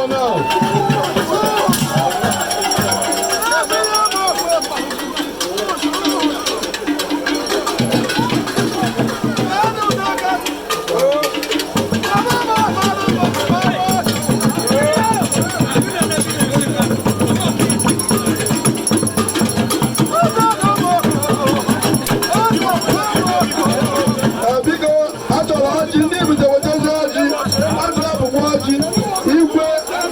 Now. Biko, achọrọ ọjị. Ndị Ibite, wetazi ọjị. Adịrapụkwa ọjị. Igwe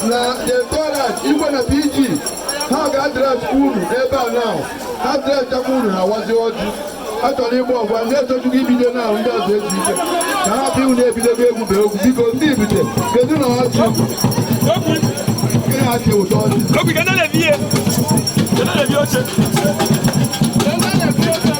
na entourage, igwe na PG, ha ga-address unu ebe a now. Ha addresschakwa unu, ha wazi ọjị. Achọrọ ịgba ọgwa ndị esochukwu ibido na ndị ọzọ eji ike ka ha hapụ iwu na-ebidogo egwu bụ egwu. Biko, ndị Ibite, kedu na ọjị gịnị ha si eweta ọjị? Okwu, kedu na-ebi ihe? Kedu na-ebi oche? Kedu na-ebi oche?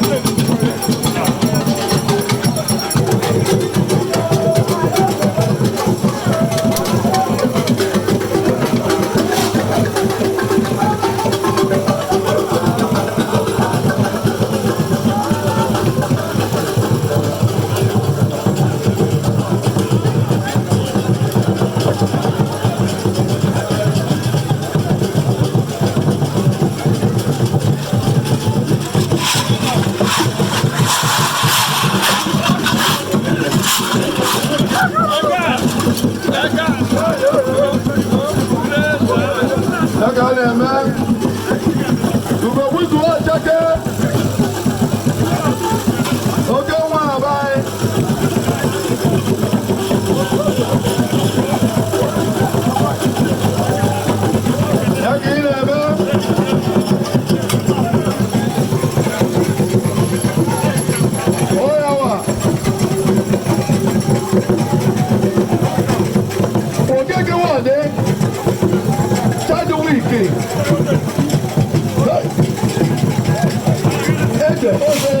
Ya ka a na-eme. Ugogbuzuo ọchake oke nwa aba anyị. Ya ka ị na-eme. Oyawa okeke wọde Chadwick eze ofe.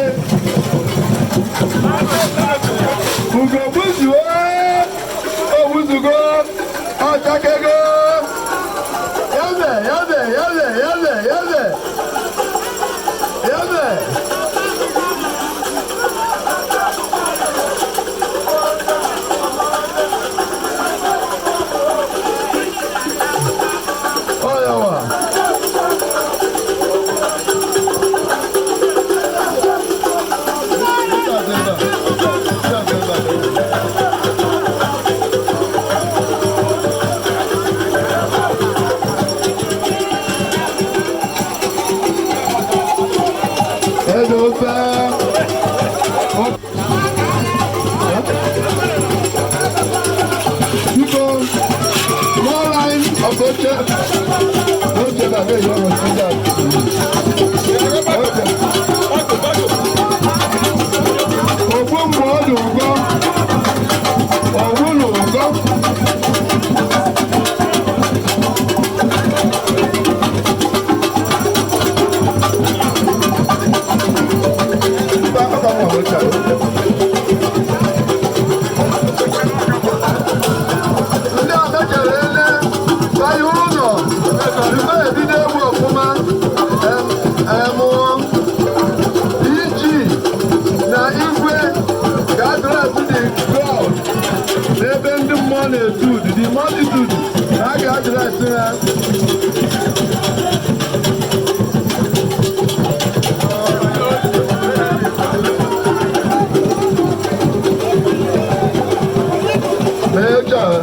Ugogbuzuo, owuzugo, ọchakego. Yabe yabe yabe yabe yabe yabe. Oyawa. Eze ofe. Biko, small line of oche. Oche na be your oche. Ogbu mgbe ọ dị ụgọ, ọgwụ na ụgọ. Mba, ọ ka nwa oche a. Ndị ada chere ele banye ụlọ tupu ebido egwu ọfụma. Iji na igwe ga-address the crowd n'ebe ndị mmụọ na-etu udu, the multitude, ha ga-address ha. Major,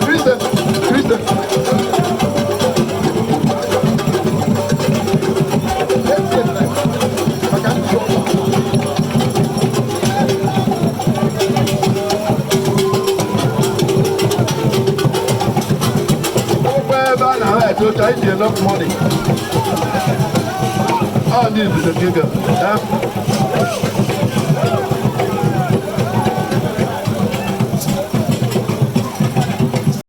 Kristen, Kristen. Ụgbọ ebe a na-ahụ etu oche anyị ji enough money. Ọ ndị Ibite ka ị ga.